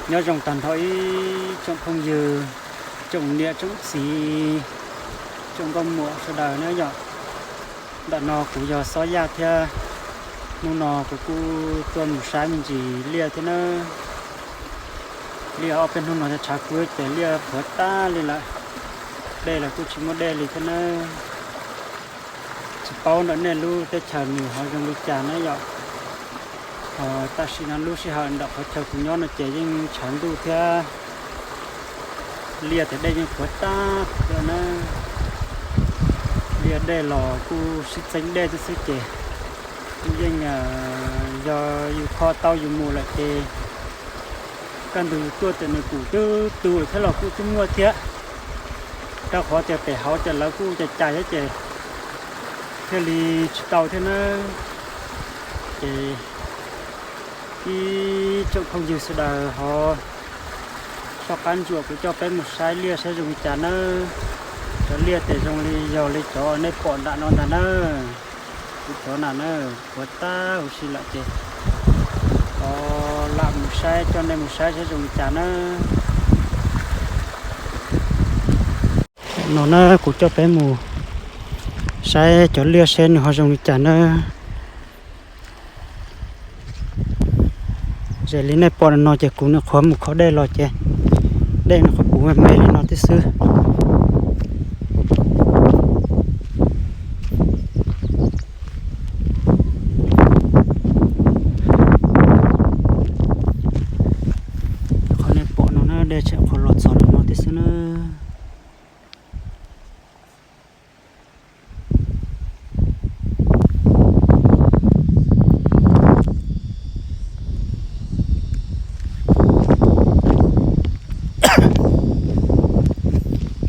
Nyob zoo tag nrho ib tsoom phooj ywg, tsoom niam tsoom txiv, tsoom nkauj muam sawv daws na yom. Ntawm no kuv yog Xob Yaj thiab. Hnub no kuv kuj tuaj mus saib me ntsis liaj thiab nawb. Liaj ob peb hnub no tshav kub ces liaj qhuav tag li lawm. Dej los kuj tsis muaj dej li thiab nawb. Tsis paub ntawm nej lub teb chaws nws ho zoo li cas na yom. Tam sim no lub sij hawm ntawm qhov chaw kuv nyob no ces yeej tshav ntuj thiab, liaj ces dej yeej qhuav tag lawm na. Liaj dej los kuj sib txeeb dej xwb xwb ces kuj yeej yog yus kho tau yus mus lawm ces kaj ntug yus tuaj ces nws kuj twb tu thiab los kuj twb muaj thiab. Rau qhov tias pem hauv ces lawv kuj cais cais thiab ces thiaj li tsis tau thiab nawb. Ces ib tsoom phooj ywg sawv daws ho soj qab ntsuam kuv coj peb mus saib liaj saib zoo li cas nawb. Cov liaj ces zoo li yog li cov nej pom nram no ntag nawb. Kuv cov na na, qhuav tag huv si lawm ces ho lam mus saib, coj nej mus saib saib zoo li cas nawb. No na kuv coj peb mus saib cov liaj seb nws ho zoo li cas nawb. Ze li nej pom no ces kuv nws qhuav mus kho dej los ces dej nws qhuav puv me me li no tib xwb. Qhov nej pom no na dej tseem qhuav los txog li no tib xwb na.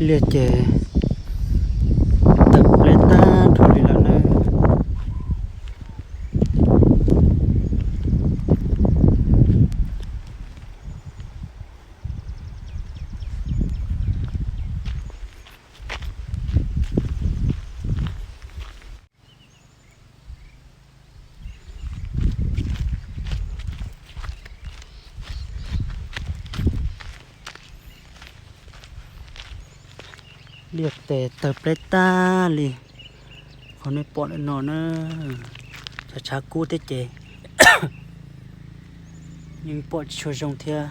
Liaj ces tawm pleb tag nrho li lawm na. Liaj tes tawg pleb tag li. Qhov nej pom ntawm no na, tshav tshav kub thiab ces yeej pom tsis tshua zoo thiab.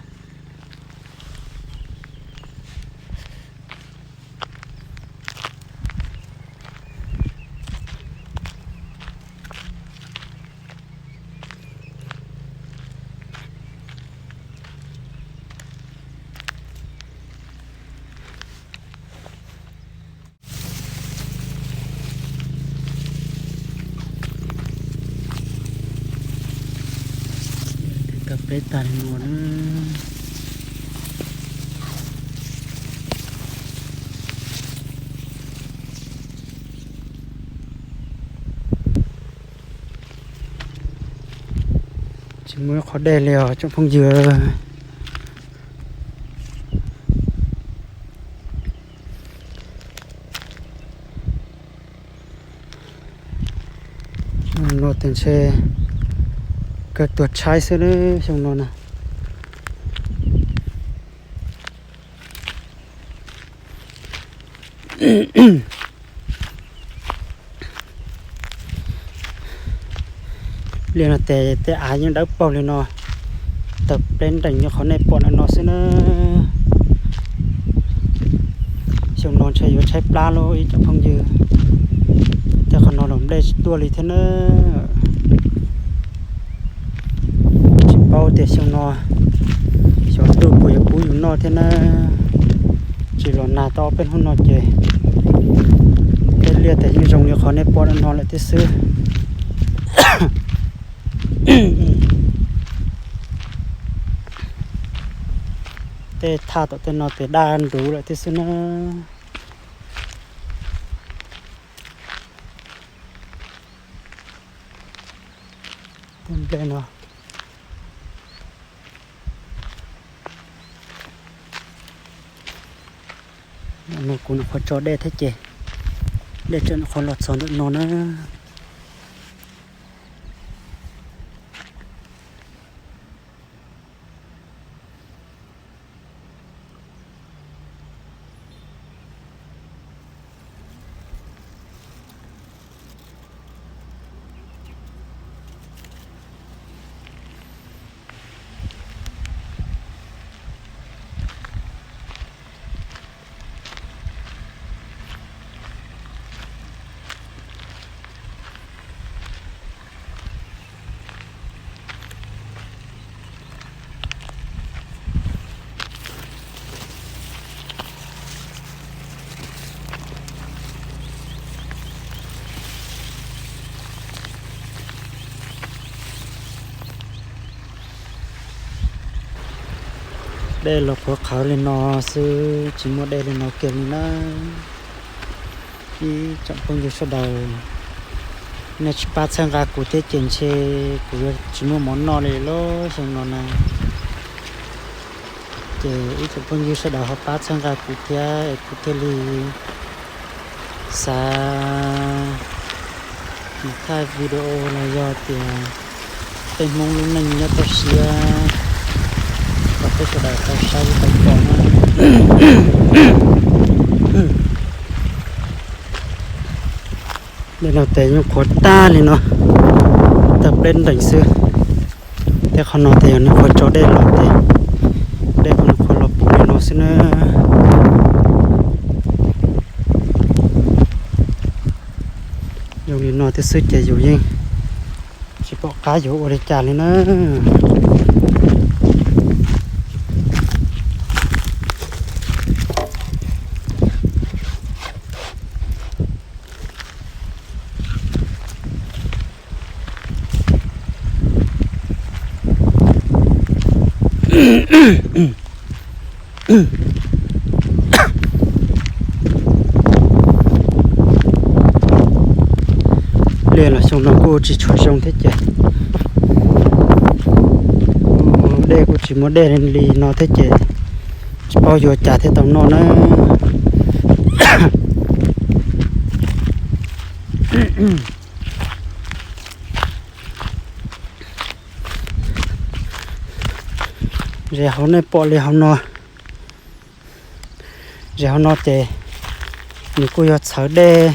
Tawg pleb tag li no na. Tsis muaj ib qho dej li os tsoom phooj ywg. Xyoo no tes ntshe kawg tuag tshaib xwb xyoo no na. Liaj no tes tej av yeej dawb paug li no, tawg pleb nrees li qhov nej pom ntawm no xwb na. Xyoo no ntshe yuav tshaib plab lauj ib tsoom phooj ywg. Tej qhov no los nplej tsis tuaj li thiab na. Tsis paub tias xyoo no xyov ntuj puas yuav pub yus noj thiab na. Tsis los nag tau ob peb hnub no ces tej liaj tes yeej zoo li qhov nej pom ntawm no lawm thiab xwb. Tej thaj tom tej no tes daj nruv lawm thiab xwb na. Tej nplej no, no kuv nyuam qhuav tso dej thiab ces dej tseem nyuam qhuav los txog ntawm no na. Dej los qhuav qhawv li no xwb, tsis muaj dej li no kiag li na. Ib tsoom phooj ywg sawv daws, nej tsis pab txhawb nqa kuv thiab ces ntshe kuv yuav tsis muaj mov noj li lub xyoo no na. Ces ib tsoom phooj ywg sawv daws ho pab txhawb nqa kuv thiab es kuv thiaj li xav mus thaij video los yog tias tej Hmoob lub neej nyob toj siab kom peb sawv daws tau saib tau pom na. Dej no ces yeej qhuav tag li no, tawg pleb ntees xwb. Tej qhov no ces yog nws qhuav tso dej los ces dej qhov no qhuav los puv li no xwb na. Zoo li no thiab xwb ces yus yeej tsis pom qab yuav ua li cas li na. Liaj los xyoo no kuj tsis tshua zoo thiab ces dej kuj tsis muaj dej li no thiab ces tsis paub yuav cas thiaj tau noj na. Ze hauv nej pom li hauv no, ze hauv no ces nws kuj yog txhawv dej,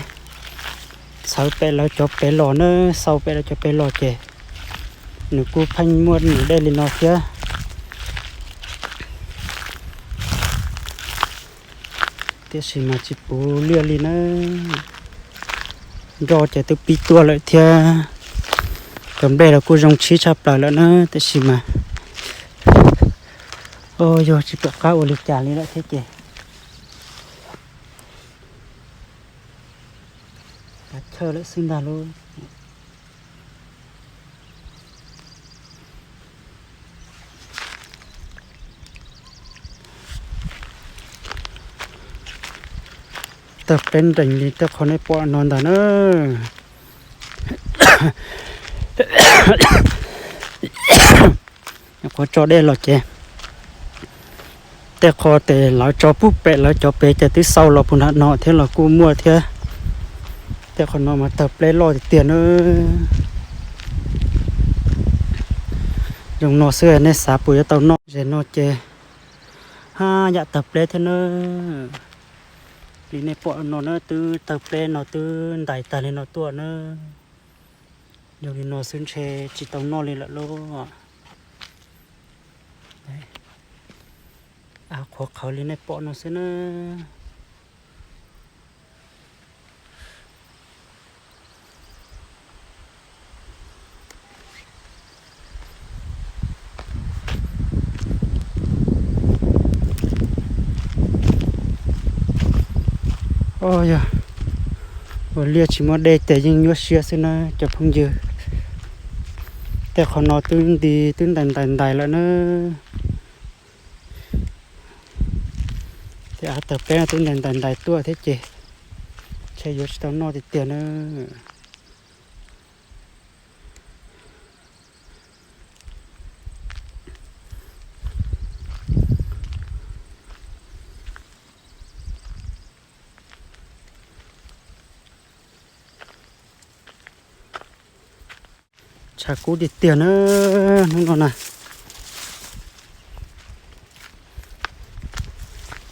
txhawv pem lawv cov pem los na, xau pem lawv cov pem los ces nws kuj pheej muaj nws dej li no thiab. Tiam sis mas tsis puv liaj li na. Nroj ces twb pib tuaj lawm thiab, cov nplej los kuj zoo tshib tshaj plaws lawm na, tiam sis mas, o, yog tsis pom qab ua li cas li lawm thiab ces kav chawj lawm xwb ntag lauj. Tawg pleb nrees li tej qhov nej pom no ntag na. Qhuav tso dej los ces tej qho ces lawv tso pub pem lawv cov pem ces twb xau los puag nram no thiab los kuj muaj thiab. Tej qhov no mas tawg pleb loj tiag tiag na. Zoo no xwb nej xav puas yuav tau noj. Ze no ces haj yam tawg pleb thiab na. Li nej pom no na twb tawg pleb no twb ntais tag li no tuaj na. Zoo li no xwb ntshe tsis tau noj li lawm lauj. Av qhuav qhawv li nej pom no xwb na. O yog ua liaj tsis muaj dej ces yeej nyuaj siab xwb na cov phooj ywg. Tej qhov no twb nti twb ntais ntais ntais lawm na. Ces av tawg pleb no twb ntais ntais ntais tuaj thiab ces ntshe yuav tsis tau noj tiag tiag na. Tshav kub tiag tiag na hnub no na.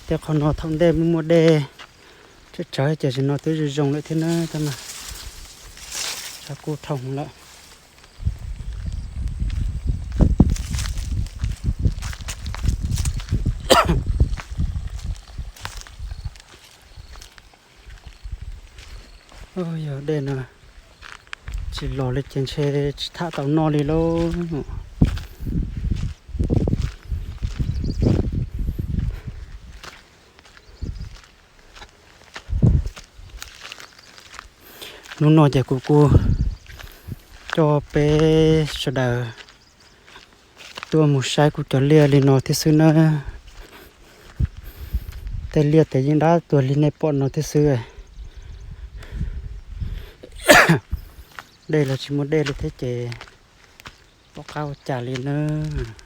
Tej qhov no thaum ntej muaj muaj dej tsawv tsawv ces tam sim no twb zoo zoo lawm thiab na, tab mas tshav kub dhau lawm. Yog dej no tsis los li ces ntshe tsis tham tau noj li lauj. Hnub no ces kuv kuj coj peb sawv daws tuaj mus saib kuv cov liaj li no thiab xwb na. Tej liaj tes yeej dab tuag li nej pom no thiab xwb. Dej los tsis muaj dej li thiab ces pom qab ua cas li nawb.